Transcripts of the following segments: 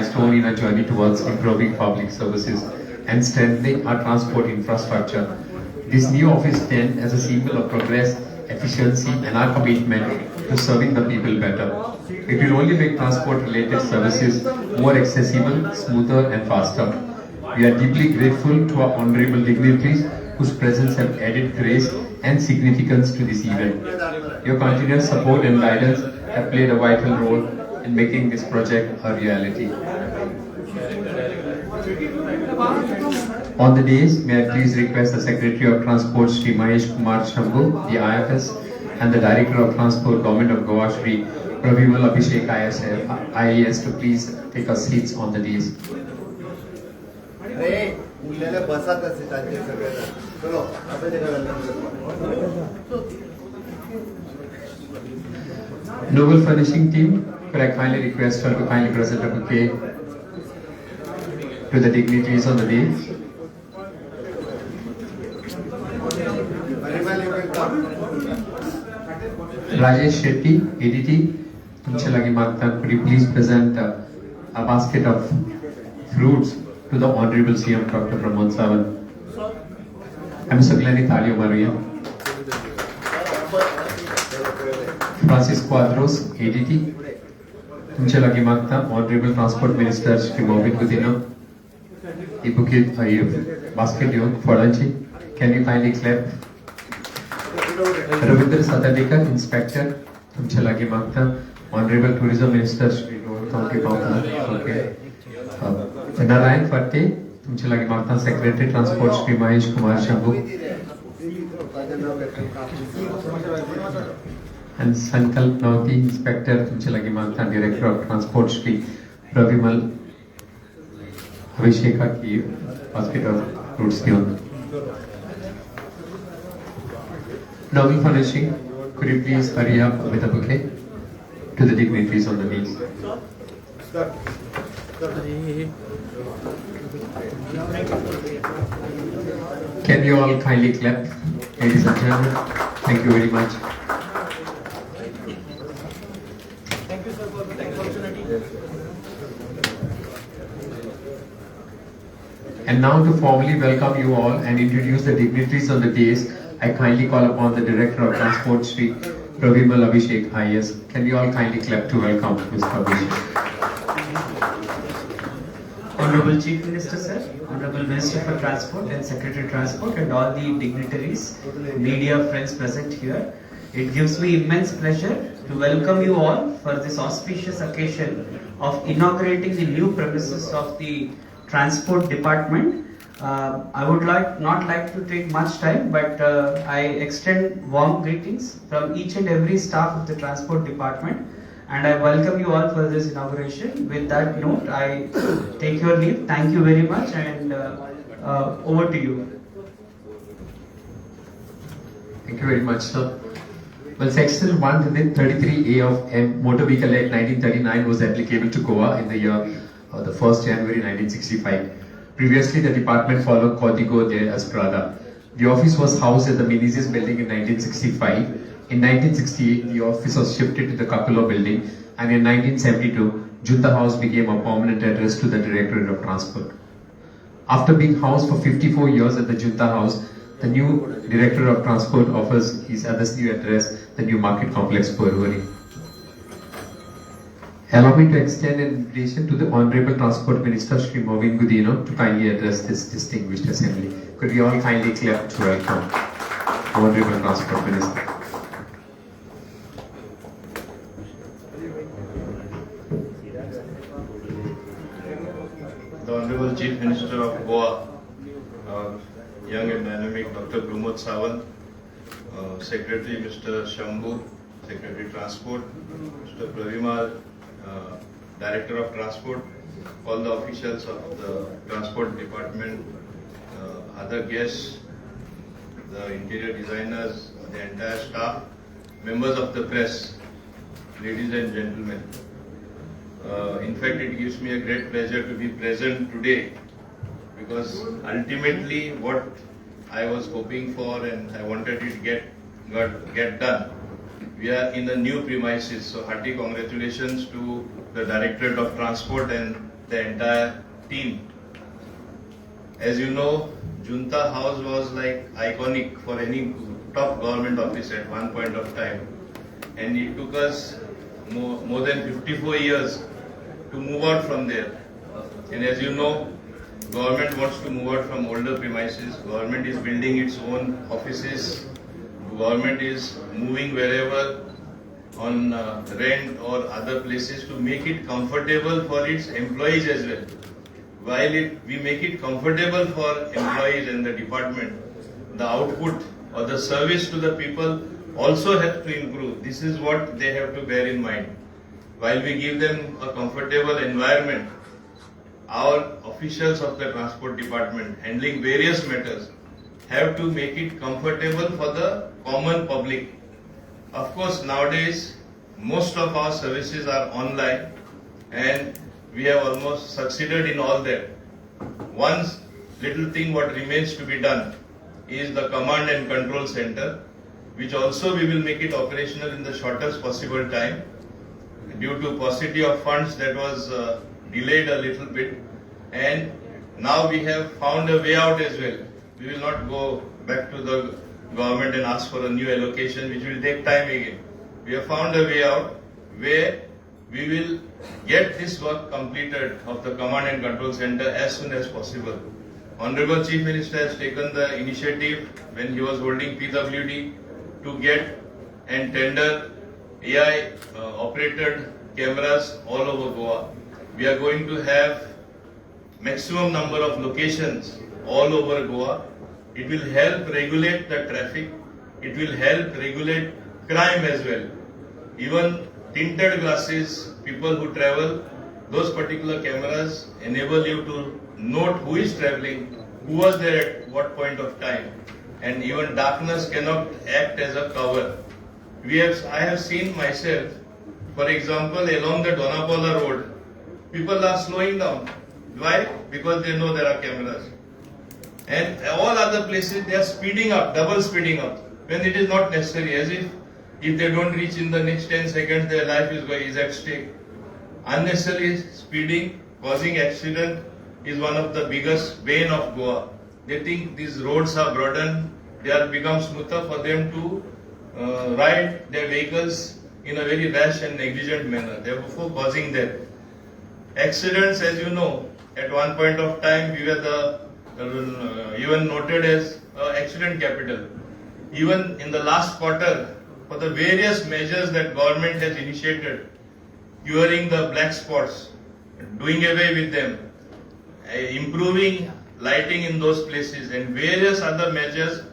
milestone in our journey towards improving public services and strengthening our transport infrastructure. This new office stands as a symbol of progress, efficiency, and our commitment to serving the people better. It will only make transport-related services more accessible, smoother, and faster. We are deeply grateful to our honorable dignitaries whose presence have added grace and significance to this event. Your continuous support and guidance have played a vital role in making this project a reality. On the dais, may I please request the Secretary of Transport, Shri Mahesh Kumar Shambhu, the IFS, and the Director of Transport, Government of Goa, Shri Pravimal Abhishek IAS, to please take our seats on the dais. अरे उरलेले बसात सीटांचेर सगळे जाण. चलो आतां तेका welcome करपाक. Noble Furnishing team, could I kindly request her to kindly present a bouquet to the dignitaries on the dais? Parimal, you can come. Rajesh Shetty, ADT, तुमचे लागीं मागता, could you please present a basket of fruits to the Honorable CM Dr. Pramod Sawant? आमी सगळ्यांनी ताळयो मारुया. Francis Quadros, ADT, तुमचे लागीं मागता, Honorable Transport Minister Shri Mauvin Godinho, ही bouquet ही basket घेवन फळांची. Can you kindly clap? Ravindra Satadekar, Inspector, तुमचे लागीं मागता, Honorable Tourism Minister Shri Rohan Khaunte पावता. ओके, नारायण फडते, तुमचे लागीं मागता, Secretary Transport Shri Mahesh Kumar Shambhu and Sankalp Navti, Inspector, तुमचे लागीं मागता, Director of Transport Shri Pravimal Abhisheka की basket of fruits घेवन. Noble Furnishing, could you please hurry up with a bouquet to the dignitaries on the dais? Can you all kindly clap, ladies and gentlemen? Thank you very much. Thank you, sir, for the opportunity. And now to formally welcome you all and introduce the dignitaries on the dais, I kindly call upon the Director of Transport, Shri Pravimal Abhishek IAS. Can we all kindly clap to welcome Mr. Abhishek? Honorable Chief Minister, sir, Honorable Minister for Transport and Secretary Transport, and all the dignitaries, media friends present here. It gives me immense pleasure to welcome you all for this auspicious occasion of inaugurating the new premises of the Transport Department. I would not like to take much time, but I extend warm greetings from each and every staff of the Transport Department, and I welcome you all for this inauguration. With that note, I take your leave. Thank you very much, and over to you. Thank you very much, sir. Well, Section 133A of Motor Vehicle Act 1939 was applicable to Goa in the year the 1st January 1965. Previously, the department followed Código de Estrada. The office was housed at the Menezes building in 1965. In 1968, the office was shifted to the Capello building, and in 1972, Junta House became a permanent address to the Directorate of Transport. After being housed for 54 years at the Junta House, the new Director of Transport office is at this new address, the new Market Complex, Porvorim. Allow me to extend an invitation to the Honorable Transport Minister, Shri Mauvin Godinho, to kindly address this distinguished assembly. Could we all kindly clap to welcome Honorable Transport Minister? The Honorable Chief Minister of Goa, young and dynamic Dr. Pramod Sawant, Secretary Mr. Shambhu, Secretary Transport, Mr. Pravimal, Director of Transport, all the officials of the Transport Department, other guests, the interior designers, the entire staff, members of the press, ladies and gentlemen. In fact, it gives me a great pleasure to be present today, because ultimately what I was hoping for and I wanted it get done. We are in the new premises, so hearty congratulations to the Directorate of Transport and the entire team. As you know, Junta House was like iconic for any top government office at one point of time, and it took us more than 54 years to move out from there. And as you know, government wants to move out from older premises. Government is building its own offices. Government is moving wherever on rent or other places to make it comfortable for its employees as well. While we make it comfortable for employees and the department, the output or the service to the people also has to improve. This is what they have to bear in mind. While we give them a comfortable environment, our officials of the transport department handling various matters have to make it comfortable for the common public. Of course, nowadays most of our services are online and we have almost succeeded in all that. One little thing what remains to be done is the command and control center, which also we will make it operational in the shortest possible time. Due to paucity of funds, that was delayed a little bit, and now we have found a way out as well. We will not go back to the government and ask for a new allocation, which will take time again. We have found a way out where we will get this work completed of the command and control center as soon as possible. Honorable Chief Minister has taken the initiative when he was holding PWD to get and tender AI operated cameras all over Goa. We are going to have maximum number of locations all over Goa. It will help regulate the traffic. It will help regulate crime as well. Even tinted glasses, people who travel, those particular cameras enable you to note who is traveling, who was there at what point of time, and even darkness cannot act as a cover. I have seen myself, for example, along the Dona Paula road, people are slowing down. Why? Because they know there are cameras. And all other places they are speeding up, double speeding up, when it is not necessary, as if they don't reach in the next 10 seconds, their life is at stake. Unnecessary speeding, causing accident is one of the biggest bane of Goa. They think these roads are broadened, they are become smoother for them to ride their vehicles in a very rash and negligent manner, therefore causing death. Accidents, as you know, at one point of time we were the even noted as accident capital. Even in the last quarter, for the various measures that government has initiated, curing the black spots, doing away with them, improving lighting in those places, and various other measures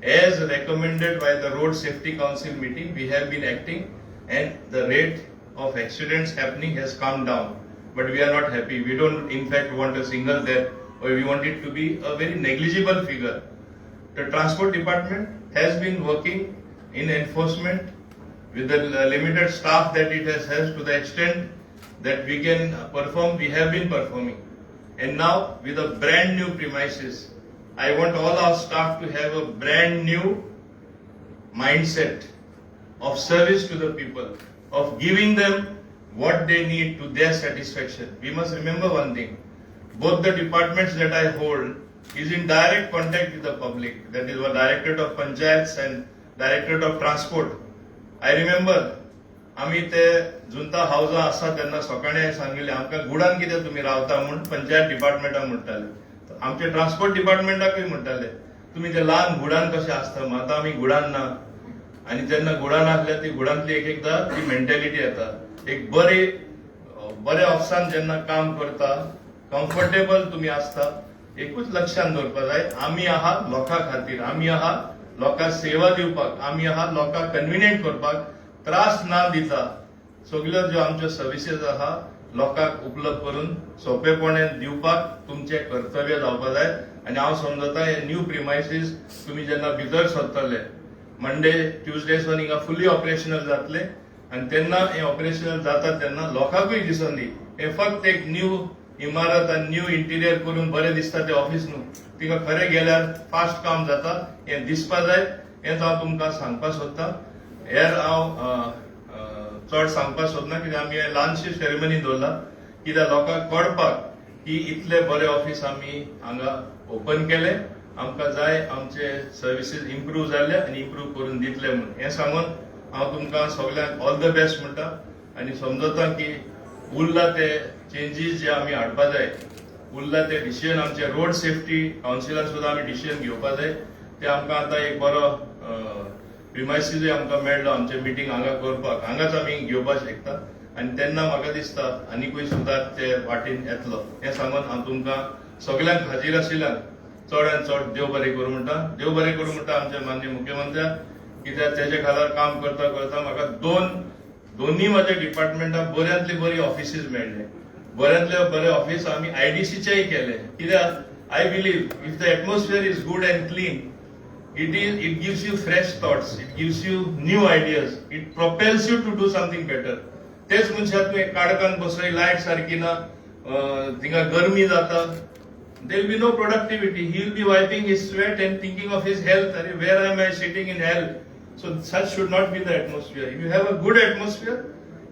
as recommended by the Road Safety Council meeting, we have been acting, and the rate of accidents happening has come down. But we are not happy. We don't in fact want a single death, or we want it to be a very negligible figure. The transport department has been working in enforcement with the limited staff that it has to the extent that we can perform, we have been performing. And now with a brand new premises, I want all our staff to have a brand new mindset of service to the people, of giving them what they need to their satisfaction. We must remember one thing, both the departments that I hold is in direct contact with the public, that is the Directorate of Panchayats and Directorate of Transport. I remember आमी ते जुंता हावजा आसा तेन्ना सकाळीं सांगिल्लें आमकां गुडान कितें तुमी रावता म्हूण पंचायत डिपार्टमेंटाक म्हणटाले, आमचे ट्रान्सपोर्ट डिपार्टमेंटाकूय म्हणटाले तुमी ते ल्हान गुडान कशें आसता, आतां आमी गुडान ना. आनी जेन्ना गुडान आसल्यार ती गुडांतली एक एकदां ती मेंटेलिटी येता. एक बरे बऱ्या ऑफिसान जेन्ना काम करता कम्फर्टेबल तुमी आसता, एकूच लक्षात दवरपा जाय, आमी आहा लोकां खातीर, आमी आहा लोकांक सेवा दिवपाक, आमी आहा लोकांक कन्विनियंट करपाक, त्रास ना दिता सगल्यो ज्यो आमच्यो सर्विसीस आहा लोकांक उपलब्ध करून सोंपेपणे दिवपाक तुमचें कर्तव्य जावपा जाय. आनी हांव समजता हे न्यू प्रिमायसीस तुमी जेन्ना भितर सरतले मंडे ट्युजडे सावन हिंगा फुली ऑपरेशनल जातले, आनी तेन्ना हें ऑपरेशनल जाता तेन्ना लोकांकूय दिसून दी हें फक्त एक न्यू इमारत आनी न्यू इंटिरियर करून बरें दिसता तें ऑफिस न्हू, तिका खरें गेल्यार फास्ट काम जाता हें दिसपा जाय. हेंच हांव तुमकां सांगपाक सोदतां. हेर हांव चड सांगपाक सोदना कित्याक आमी ल्हानशी सेरेमनी दवरला कित्याक लोकांक कळपाक की इतले बरे ऑफिस आमी हांगा ओपन केले. आमकां जाय आमचे सर्विसीस इम्प्रूव जाल्ले आनी इम्प्रूव करून दितले म्हणून हें सांगून हांव तुमकां सगल्यांक ऑल the best म्हणटा आनी समजता की उरला ते चेंजीस जे आमी हाडपा जाय, उरला ते डिसिजन आमचे रोड सेफ्टी कावन्सिलान सुद्दां आमी डिसिजन घेवपा जाय. ते आमकां आतां एक बरो प्रिमायसीसूय आमकां मेळ्ळो आमचे मिटींग हांगा करपाक, हांगाच आमी घेवपाक शकता आनी तेन्ना म्हाका दिसता आनिकूय सुदार ते वाटेन येतलो. हें सांगून हांव तुमकां सगल्यांक हाजीर आशिल्ल्यान चड आनी चड देव बरें करूं म्हणटा. देव बरें करूं म्हणटा आमच्या मान्य मुख्यमंत्र्याक, कित्याक तेजे खाला काम करता करता म्हाका दोन्ही म्हाज्या डिपार्टमेंटाक बऱ्यांतली बरी ऑफिसीस मेळ्ळे, बऱ्यांतले बरे ऑफिस आमी आयडीसीचेय केले. कित्याक I believe if the atmosphere is good and clean, it gives you fresh thoughts, it gives you new ideas, it propels you to do something better. तेच मनशाक तुवें काडकान बसय, लायट सारकी ना, थिंगा गरमी जाता, there will be no productivity. He will be wiping his sweat and thinking of his health. Arey, where am I sitting in hell? So such should not be the atmosphere. If you have a good atmosphere,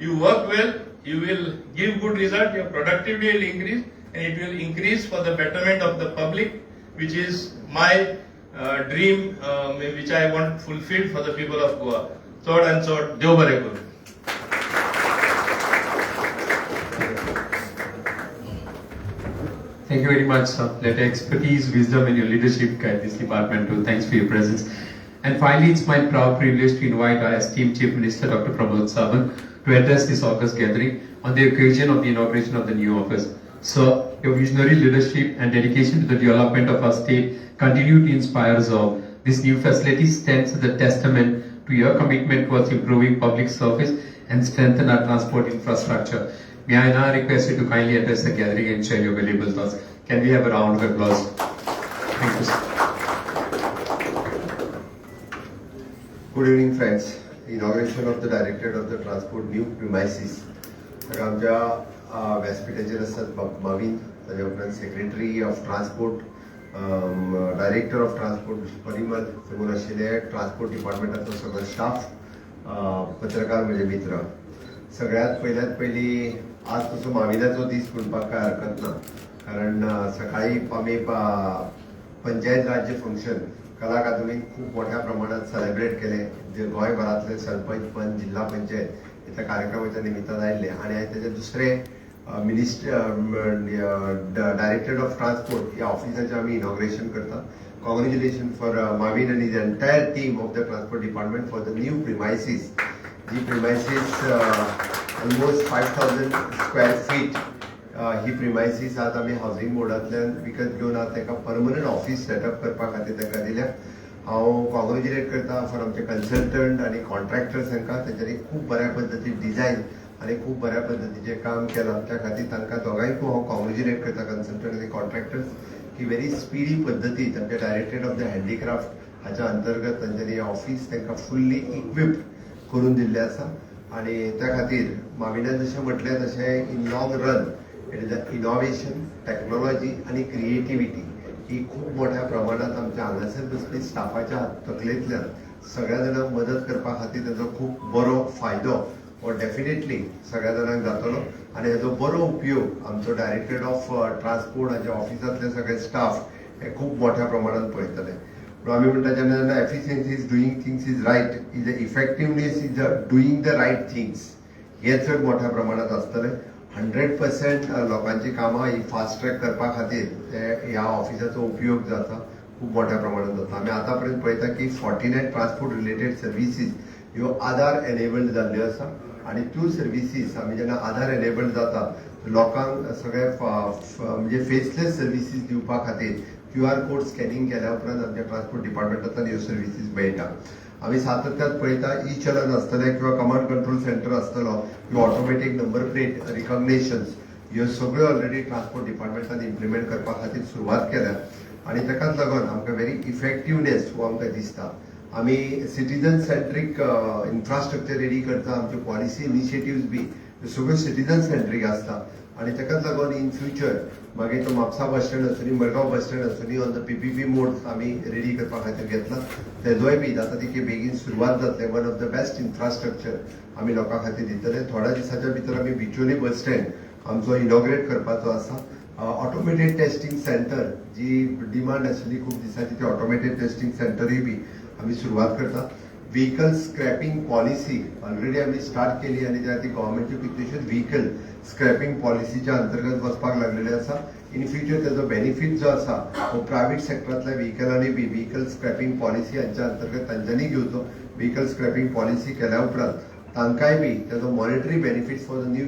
you work well, you will give good result, your productivity will increase, and it will increase for the betterment of the public, which is my dream, which I want fulfilled for the people of Goa. चड आनी चड देव बरें करूं. Thank you very much, sir. Let your expertise, wisdom, and your leadership guide this department too. Thanks for your presence. And finally, it's my proud privilege to invite our esteemed Chief Minister, Dr. Pramod Sawant, to address this august gathering on the occasion of the inauguration of the new office. Sir, your visionary leadership and dedication to the development of our state continue to inspire us all. This new facility stands as a testament to your commitment towards improving public service and strengthen our transport infrastructure. May I now request you to kindly address the gathering and share your valuable thoughts. Can we have a round of applause? Thank you, sir. Good evening, friends. Inauguration of the Directorate of the Transport new premises. ताका आमच्या व्यासपीठाचेर आसात मावीन, ताच्या उपरांत Secretary of Transport, Director of Transport Parimal, समोर आशिल्ले transport डिपार्टमेंटाचो सगळो staff, पत्रकार म्हजे मित्र. सगळ्यात पयल्यात पयली आज तसो माविनाचो दीस म्हणपाक कांय हरकत ना, कारण सकाळी आमी पंचायत राज्य फंक्शन कला अकादमीन खूब मोठ्या प्रमाणात सेलिब्रेट केले, जे गोंयभरांतले सरपंच, पंच, जिल्हा पंचायत त्या कार्यक्रमाच्या निमित्तान आयिल्ले. आनी हांवें तेजे दुसरे मिनिस्ट्री डायरेक्टरेट ऑफ ट्रान्सपोर्ट ह्या ऑफिसाचें आमी इनॉग्रेशन करता. Congratulation for Mavin and his entire team of the transport department for the new premises. Ji premises almost 5,000 square feet he premises आज आमी हावजींग बोर्डांतल्यान विकत घेवन आज ताका परमनंट ऑफिस सेटअप करपा खातीर ताका दिल्या. हांव कॉंग्रेच्युलेट करता फॉर आमचे कन्सल्टंट आनी कॉन्ट्रॅक्टर्स हांकां, तेंच्यांनी खूब बऱ्या पद्दतीन डिजायन आनी खूब बऱ्या पद्दतीचें काम केलां. त्या खातीर तांकां दोगांयकूय हांव कॉंग्रेच्युलेट करता, कन्सल्टंट आनी कॉन्ट्रॅक्टर्स, की व्हेरी स्पिडी पद्दतीन आमच्या डायरेक्टरेट ऑफ the handicraft हाच्या अंतर्गत तांच्यांनी ऑफिस तांकां फुल्ली इक्विप्ड करून दिल्लें आसा. आनी त्या खातीर माविनान जशें म्हटलें तशें in long run it is a innovation, technology आनी क्रिएटिविटी ही खूब मोठ्या प्रमाणात आमच्या हांगासर बसपी स्टाफाच्या तकलेंतल्यान सगळ्या जाणांक मदत करपा खातीर ताजो खूब बरो फायदो हो डेफिनेटली सगळ्या जाणांक जातलो. आनी हेजो बरो उपयोग आमचो डायरेक्टरेट ऑफ ट्रान्सपोर्ट हाच्या ऑफिसांतले सगळे स्टाफ हे खूब मोठ्या प्रमाणात पळयतले. पूण आमी म्हणटा जेन्ना जेन्ना efficiency is doing things is right, is a effectiveness is a doing the right things, हे चड मोठ्या प्रमाणात आसतलें. 100% लोकांची कामां ही फास्ट ट्रॅक करपा खातीर ते ह्या ऑफिसाचो उपयोग जाता, खूब मोठ्या प्रमाणात जाता. आमी आतां पर्यंत पळयता की 49 ट्रान्सपोर्ट रिलेटेड सर्विसीस ह्यो आधार एनेबल्ड जाल्ल्यो आसा आनी त्यो सर्विसीस आमी जेन्ना आधार एनेबल्ड जाता लोकांक सगळे म्हणजे फेसलेस सर्विसीस दिवपा खातीर क्यू आर कोड स्कॅनिंग केल्या उपरांत आमच्या ट्रान्सपोर्ट डिपार्टमेंटांतल्यान ह्यो सर्विसीस मेळटा. आमी सातत्यात पळयता ई चलन आसतलें किंवा कमांड कंट्रोल सेंटर आसतलो किंवा ऑटोमॅटीक नंबर प्लेट रिकॉग्निशन्स ह्यो सगळ्यो ऑलरेडी ट्रान्सपोर्ट डिपार्टमेंटान इम्प्लिमेंट करपा खातीर सुरवात केल्या आनी ताकाच लागून आमकां व्हेरी इफेक्टिवनेस हो आमकां दिसता. आमी सिटीजन सेंट्रीक इन्फ्रास्ट्रक्चर रेडी करता, आमच्यो पॉलिसी इनिशिएटिव्स बी सगळ्यो सिटीजन सेंट्रीक आसता आनी ताकाच लागून इन फ्युचर मागीर तो म्हापसा बस स्टँड आसूं, मडगांव बस स्टँड आसूं, on the PPP mode आमी रेडी करपा खातीर घेतला, तेजोय बी जाता तितके बेगीन सुरवात जातले. One of the best infrastructure आमी लोकां खातीर दितले. थोड्या दिसाच्या भितर आमी बिचोली बस स्टँड आमचो इनॉग्रेट करपाचो आसा. ऑटोमेटेड टेस्टिंग सेंटर जी डिमांड आशिल्ली खूब दिसांची, ती ऑटोमेटेड टेस्टिंग सेंटरूय बी आमी सुरवात करता. व्हिकल स्क्रॅपिंग पॉलिसी ऑलरेडी आमी स्टार्ट केली आनी त्या खातीर गव्हर्मेंटच्यो कितल्योश्योच व्हिकल स्क्रॅपिंग पॉलिसीच्या अंतर्गत वचपाक लागलेले आसा. इन फ्युचर तेजो बेनिफीट जो आसा हो प्रायव्हेट सेक्टरांतल्या व्हिकलांनी बी व्हिकल स्क्रॅपिंग पॉलिसी हांच्या अंतर्गत तांच्यांनी घेवचो. व्हिकल स्क्रॅपिंग पॉलिसी केल्या उपरांत तांकांय बी तेजो monetary benefits for the new.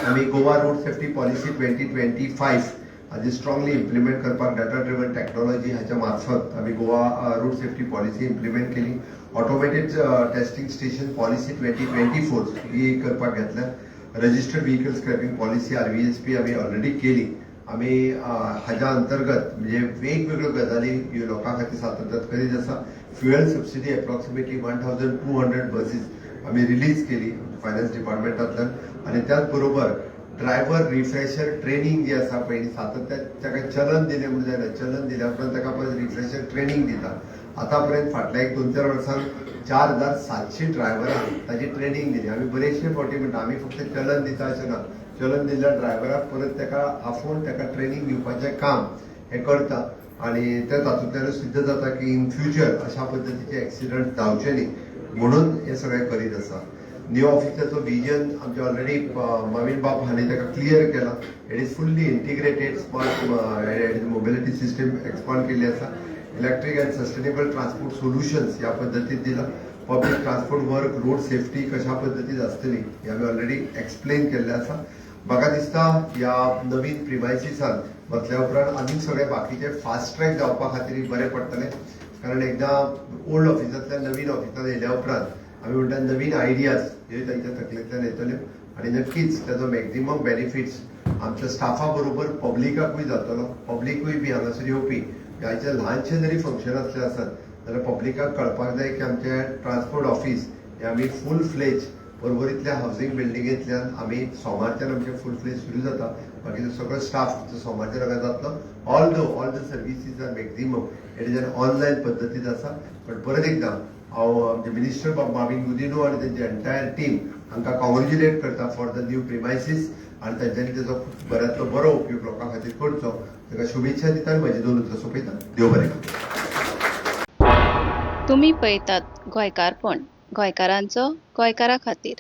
आमी Goa road safety policy 2025 हाजी स्ट्रांगली इम्प्लिमेंट करपाक डाटा ड्रिवन टॅक्नॉलॉजी हाच्या मार्फत आमी Goa road safety policy implement केली. Automated testing station policy 2024 ही करपाक घेतल्या. Registered vehicle scrapping policy, RVSP, आमी ऑलरेडी केली. आमी हाज्या अंतर्गत म्हणजे वेगवेगळ्यो गजाली ह्यो लोकां खातीर सातत्यात करीत आसा. Fuel subsidy approximately 1200 buses आमी रिलीज केली फायनान्स डिपार्टमेंटांतल्यान. आनी त्याच बरोबर ड्रायव्हर रिफ्रेशर ट्रेनिंग जी आसा, पयलीं सातत्यान ताका चलन दिलें म्हणून जायना. चलन दिल्या उपरांत ताका परत रिफ्रेशर ट्रेनिंग दिता. आतां पर्यंत फाटल्या एक दोन चार वर्सांत 4700 ड्रायव्हरांक ताजी ट्रेनिंग दिली आमी. बरेचशे फावटी म्हणटा, आमी फक्त चलन दिता अशें ना. चलन दिल्ल्या ड्रायव्हराक परत ताका आफोवन ताका ट्रेनिंग दिवपाचें काम हें करता आनी ते तातूंतल्यानूच सिद्ध जाता की इन फ्युचर अशा पद्दतीचे एक्सिडंट जावचे न्ही म्हणून हें सगळें करीत आसा. न्यू ऑफिसाचो विजन आमचे ऑलरेडी मावीन बाब हांणी ताका क्लियर केला. It is fully integrated smart mobility system expand केल्ली आसा. Electric and sustainable transport solutions ह्या पद्दतीत दिला. Public transport work, road safety कशा पद्दतीत आसतली हे आमी ऑलरेडी एक्सप्लेन केल्लें आसा. म्हाका दिसता ह्या नवीन प्रिमायसिसान वतल्या उपरांत आनीक सगळे बाकीचे फास्ट ट्रॅक जावपा खातीर बरें पडटलें, कारण एकदां ओल्ड ऑफिसांतल्यान नवीन ऑफिसांत येयल्या उपरांत आमी म्हणटा नवीन आयडियाज ह्यो तांच्या तकलेंतल्यान येतल्यो आनी नक्कीच ताजो मॅक्झिमम बेनिफिट्स आमच्या स्टाफा बरोबर पब्लिकाकूय जातलो. पब्लिकूय बी हांगासर येवपी आयचे ल्हानशें जरी फंक्शन असलें आसत जाल्यार पब्लिकाक कळपाक जाय की आमचें ट्रान्सपोर्ट ऑफिस हें आमी फूल फ्लेज पर्वरीतल्या हावजींग बिल्डिंगेंतल्यान आमी सोमारच्यान आमचें फूल फ्लेज सुरू जाता. बाकीचो सगळो स्टाफ सोमारच्यान हांगा जातलो. Although all the services are maximum it is an online पद्दतीत आसा, पण परत एकदां हांव आमचे मिनिस्टर बाब माविन गुदिन्हो आनी तेंची एंटायर टीम हांकां कॉंग्रेच्युलेट करता फॉर the new premises आनी तांच्यांनी तेजो खूब बऱ्यांतलो बरो उपयोग लोकां खातीर करचो ताका शुभेच्छा दिता आनी म्हजी दोन उतरां सोंपयता. देव बरें करूं. तुमी पळयतात गोंयकारपण, गोंयकारांचो गोंयकारा खातीर.